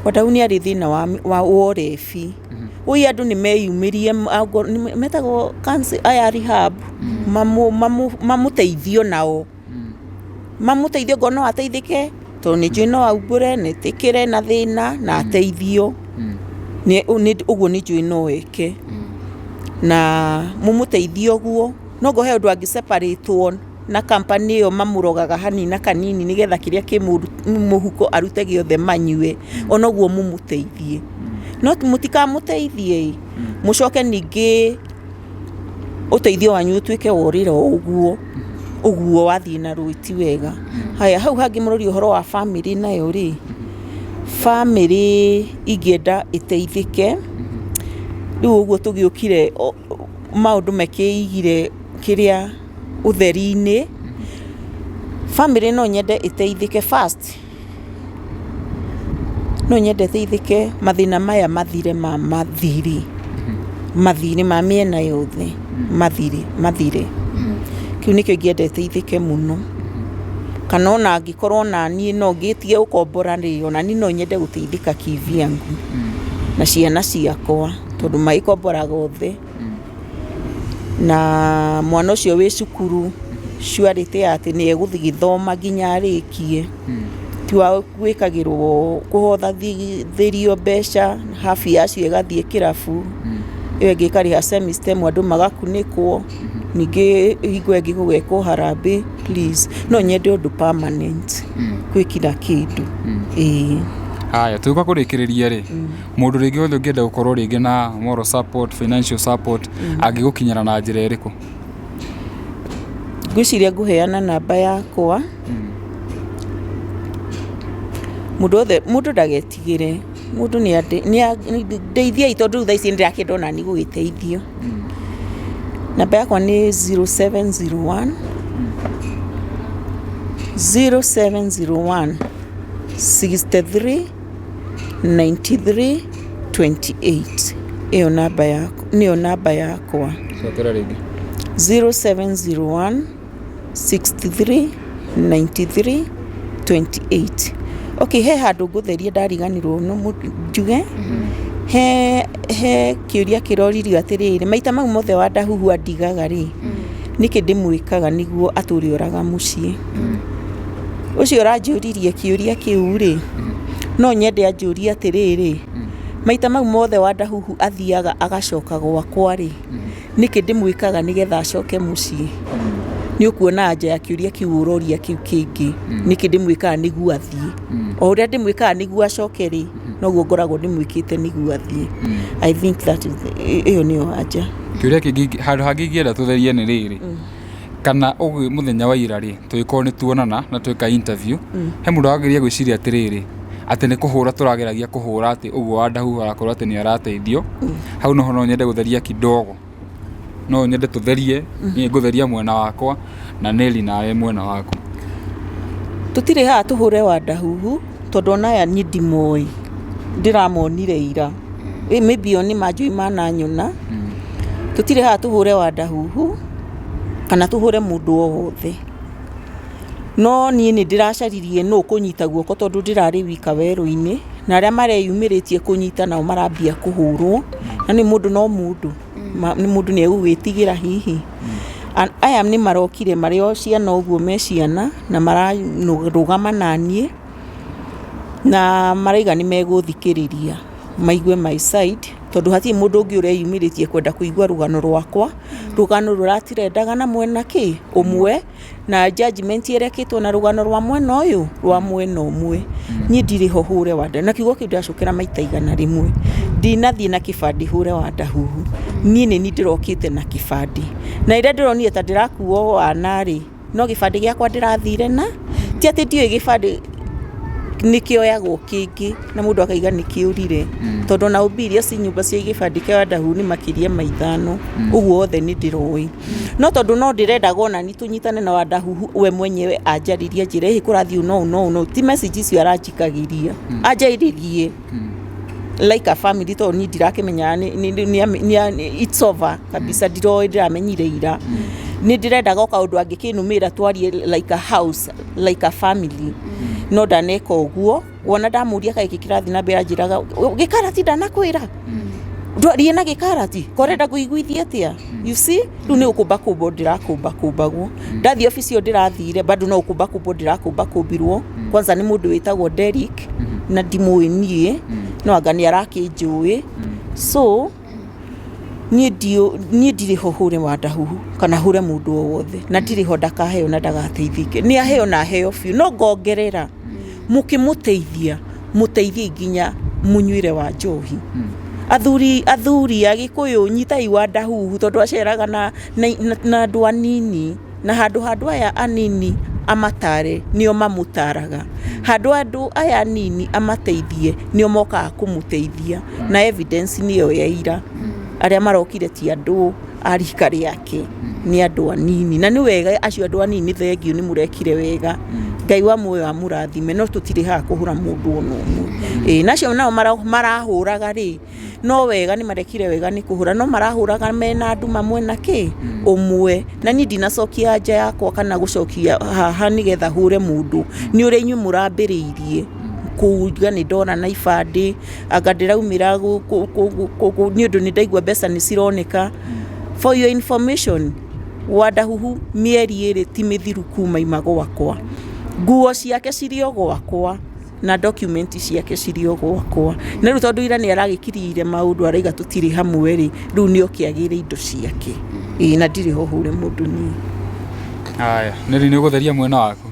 Wandau nĩ arĩ thĩna wa ũrebi. Ũi andũ nĩ meyumĩrie metagwo aya a rehab mamũteithie onao. Mamũteithie okorwo no ateithĩke tondũ nĩ njũĩ no aumbũre na etĩkĩre na thĩna na ateithio. Ũguo nĩ njũĩ no eke. Na mũmũteithie ũguo, no okorwo he ũndũ angĩ separate wo na company ĩyo mamũrogaga hanini na kanini nĩgetha kĩrĩa kĩ mũhuko arute gĩothe manyue, ona ũguo mũmũteithie. No mũtikamũteithie ĩ, mũcoke ningĩ ũteithio wanyu ũtuĩke worĩra o ũguo, ũguo wathiĩ na rũĩ ti wega. Haya hau hangĩ mũroria ũhoro wa bamĩrĩ nayo rĩ, bamĩrĩ ingĩenda ĩteithĩke, rĩu ũguo tũgĩũkire maũndũ makĩigire kĩrĩa ũtheri-inĩ, bamĩrĩ no nyende ĩteithĩke first, no nyende ĩteithĩke mathĩna maya mathire ma mathirĩ, mathirĩ ma mĩena yothe mathire mathire. Kĩu nĩkĩo ingĩenda ĩteithĩke mũno. Kana ona angĩkorwo onaniĩ no ngĩtige gũkombora rĩ, onaniĩ no nyende gũteithĩka kivyangu na ciana ciakwa tondũ magĩkomboraga othe. Na mwana ũcio wĩ cukuru surety ya atĩ nĩ egũgĩthoma nginya arĩkie, ti wa gwĩkagĩrwo kũhothithĩrio mbeca half yacio ĩgathiĩ kĩrabu, ĩyo ĩngĩ ĩkarĩha semester ĩmwe andũ magakunĩkwo, ningĩ hingo ĩngĩ gũgekwo harambee please. No nyende ũndũ permanent kwĩ kila kĩndũ, ĩĩ. Haya, tũgĩũka kũrĩkĩrĩria rĩ, mũndũ rĩngĩ wothe ũngĩenda gũkorwo rĩngĩ na moral support, financial support, angĩgũkinyĩra na njĩra ĩrĩkũ? Ngwĩciria ngũheana namba yakwa, mũndũ wothe, mũndũ ndagetigĩre, mũndũ nĩ ndeithiai tondũ rĩu thaa ici nĩ ndĩrakĩenda onaniĩ gũgĩteithio. Namba yakwa nĩ 0701 0701 63 93 28 ĩyo namba yakwa nĩyo namba yakwa. Cokera rĩngĩ. 0701 63 93 28. Okay, he handũ ngũtheria ndariganĩrwo no njuge he kĩũria kĩroririo atĩrĩrĩ, maita mau mothe Wandahuhu andigaga rĩ, nĩkĩ ndĩmwĩkaga nĩguo atũre oraga mũciĩ? Ũcio ũranjũririe kĩũria kĩu rĩ, no nyende anjũrie atĩrĩrĩ, maita mau mothe Wandahuhu athiaga agacoka gwakwa rĩ, nĩkĩ ndĩmwĩkaga nĩgetha acoke mũciĩ? Nĩ ũkuona anja ya kĩũria kĩu ũroria kĩu kĩngĩ, nĩkĩ ndĩmwĩkaga nĩguo athiĩ. O ũrĩa ndĩmwĩkaga nĩguo acoke rĩ, noguo ngoragwo ndĩmwĩkĩte nĩguo athiĩ. I think that is ĩyo nĩyo anja. Kĩũria kĩngĩ handũ hangĩ ingĩenda tũtherie nĩ rĩrĩ, kana ũguo mũthenya wa ira rĩ, tũgĩkorwo nĩ tuonana na tweka interview, he mũndũ wagĩrĩire gwĩciria atĩrĩrĩ, atĩ nĩ kũhũra tũrageragia kũhũra atĩ ũguo Wandahuhu arakorwo atĩ nĩ arateithio. Hau noho no nyende gũtheria kidogo, no nyende tũtherie, niĩ ngũtheria mwena wakwa na Nelly nawe mwena waku. Tũtirĩ haha tũhũre Wandahuhu tondũ ona aya niĩ ndimoĩ, ndĩramonire ira. Maybe o nĩ manjũĩ mananyona. Tũtirĩ haha tũhũre Wandahuhu kana tũhũre mũndũ o wothe. No niĩ nĩ ndĩracaririe nũ ũkũnyita guoko tondũ ndĩrarĩ wika werũ-inĩ, na arĩa mareyumĩrĩtie kũnyita nao marambia kũhũrwo. Na nĩ mũndũ no mũndũ, nĩ mũndũ nĩ egũgĩtigĩra hihi. Aya nĩ marokire marĩ o ciana ũguo me ciana, na mararũgama naniĩ, na marauga nĩ megũthikĩrĩria maigue my side, tondũ hatirĩ mũndũ ũngĩ ũreyumĩrĩtie kwenda kũigua rũgano rwakwa, rũgano rũratirendaga na mwena kĩ, ũmwe, na judgment ĩrĩa ĩkĩtwo na rũgano rwa mwena ũyũ, rwa mwena ũmwe. Niĩ ndirĩ ho hũre Wanda, na kiugo kĩu ndĩracokera maita 100. Ndinathiĩ na kĩbandĩ hũre Wandahuhu, niĩ nĩ niĩ ndĩrokĩte na kĩbandĩ. Na rĩrĩa ndĩronire ta ndĩrakuo wana rĩ, no gĩbandĩ gĩakwa ndĩrathire na, ti atĩ ndiũĩ gĩbandĩ nĩ kĩoyagwo kĩngĩ na mũndũ akaiga nĩ kĩũrire. Tondũ ona ũmbi iria ci nyũmba cia gĩbandĩ kĩa Wandahuhu nĩ makĩria ma 5, ũguo othe nĩ ndĩroĩ. No tondũ no ndĩrendaga ona niĩ tũnyitane na Wandahuhu we mwenyewe anjarĩrie anjĩre ĩ kũrathiĩ ũũ na ũũ na ũũ na ũũ, ti message icio aranjikagĩria, anjarĩrie like a family tondũ niĩ ndirakĩmenyaga it's over kabisa, ndiroĩ ndĩramenyire ira. Nĩ ndĩrendaga o kaũndũ angĩkĩnũmĩrĩra twarie like a house, like a family, no ndaneka ũguo. Wona ndamũria kaĩ gĩkĩ kĩrathiĩ na mbere anjĩraga gĩkarati ndanakwĩra ndwarie na gĩkarati korenda ngũiguithie atĩa, you see. Rĩu nĩ gũkũmba kũmbwo ndĩrakũmba kũmbagwo. Ndathiĩ obici ĩyo ndĩrathire bado no gũkũmba kũmbwo ndĩrakũmba kũmbirwo. Kwanza nĩ mũndũ wĩtagwo Derrick na ndimũĩ niĩ, no anga nĩ arakĩnjũĩ. So niĩ ndirĩ ho hũre Wandahuhu kana hũre mũndũ o wothe, na ndirĩ ho ndakaheo na ndagateithĩke. Nĩ aheo na aheo biũ, no ngongerera mũkĩmũteithia mũteithiei nginya mũnyuĩre wa njohi. Athuri athuri a Gĩkũyũ nyitai Wandahuhu tondũ aceraga na na andũ anini, na handũ ha andũ aya anini amatare nĩo mamũtaraga. Handũ ha andũ aya anini amateithie nĩo mokaga kũmũteithia, na evidence nĩyo ya ira. Arĩa marokire ti andũ a rika rĩake, nĩ andũ anini, na nĩ wega acio andũ anini, thengiũ nĩ mũrekire wega. Ngai wa muoyo amũrathime, no tũtirĩ haha kũhũra mũndũ ona ũmwe. Ĩĩ na acio nao marahũraga rĩ, no wega nĩ marekire wega nĩ kũhũra, no marahũraga mena nduma mwena kĩ ũmwe. Na niĩ ndinacokia anja yakwa kana gũcokia haha nĩgetha hũre mũndũ, nĩ ũrĩa inyuĩ mũrambĩrĩirie kuga nĩ ndora na ibandĩ, anga ndĩraumĩra nĩ ũndũ nĩ ndaigua mbeca nĩ cironeka. For your information, Wandahuhu mĩeri 2 ti mĩthiru kuma ima gwakwa. Nguo ciake cirĩ o gwakwa na document ciake cirĩ o gwakwa. Na rĩu tondũ ira nĩ aragĩkiriire maũndũ araiga tũtirĩ hamwe rĩ, rĩu nĩ oke agĩre indo ciake. Ĩĩ na ndirĩ ho hũre mũndũ niĩ. Haya, Nelly nĩ ũgũtheria mwena waku.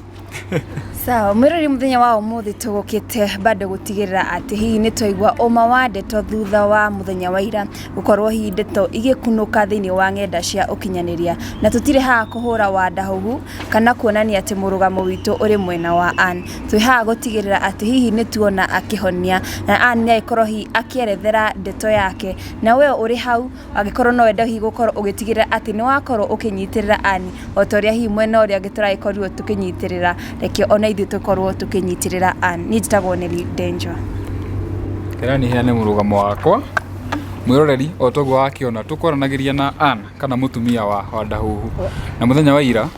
Sawa, mwĩrori, mũthenya wa ũmũthĩ tũgũkĩte bado gũtigĩrĩra atĩ hihi nĩ twaigua ũma wa ndeto thutha wa mũthenya wa ira gũkorwo hihi ndeto igĩkunũka thĩinĩ wa ng'enda cia ũkinyanĩria, na tũtirĩ haha kũhũra Wandahuhu kana kuonania atĩ mũrũgamo witũ ũrĩ mwena wa Ann. Twĩ haha gũtigĩrĩra atĩ hihi nĩ tuona akĩhonia na Ann nĩ agĩkorwo hihi akĩerethera ndeto yake, na we ũrĩ hau angĩkorwo no wende hihi gũkorwo ũgĩtigĩrĩra atĩ nĩ wakorwo ũkĩnyitĩrĩra Ann o ta ũrĩa hihi mwena ũrĩa ũngĩ tũragĩkorirwo tũkĩnyitĩrĩra, reke ona ithuĩ tũkorwo tũkĩnyitĩrĩra Ann. Niĩ njĩtagwo Nelly Denjwa. Kĩrani heane mũrũgamo wakwa mwĩroreri, o toguo wakĩona tũkwaranagĩria na Ann kana mũtumia wa Wandahuhu, na mũthenya wa ira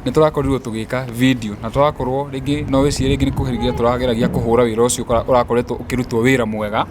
nĩ tũrakorirwo tũgĩka video na tũrakorwo rĩngĩ no wĩcirie rĩngĩ nĩ kũgeria tũrageragia kũhũra wĩra ũcio ũrakoretwo ũkĩrutwo wĩra mwega,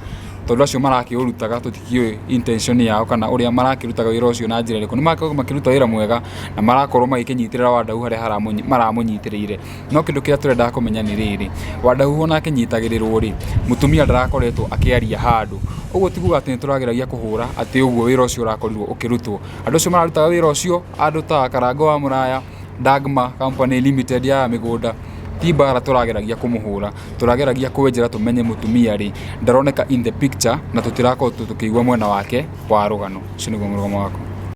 tondũ acio marakĩũrutaga tũtikĩũĩ intention yao kana ũrĩa marakĩrutaga wĩra ũcio na njĩra ĩrĩkũ. Nĩ marakorwo makĩruta wĩra mwega na marakorwo magĩkĩnyitĩrĩra Wandahu harĩa maramũnyitĩrĩire. No kĩndũ kĩrĩa tũrendaga kũmenya nĩ rĩrĩ, Wandahu ona akĩnyitagĩrĩrwo rĩ, mũtumia ndarakoretwo akĩaria handũ. Ũguo ti kuga atĩ nĩ tũrageragia kũhũra atĩ ũguo wĩra ũcio ũrakorirwo ũkĩrutwo. Andũ acio mararutaga wĩra ũcio, andũ ta Karango wa Mũraya, Dagma Company Limited ya mĩgũnda. Ti mbara tũrageragia kũmũhũra, tũrageragia kwenjera tũmenye mũtumia rĩ, ndaroneka in the picture na tũtirakorwo tũkĩigua mwena wake wa rũgano. Ũcio nĩguo mũrũgamo wakwa.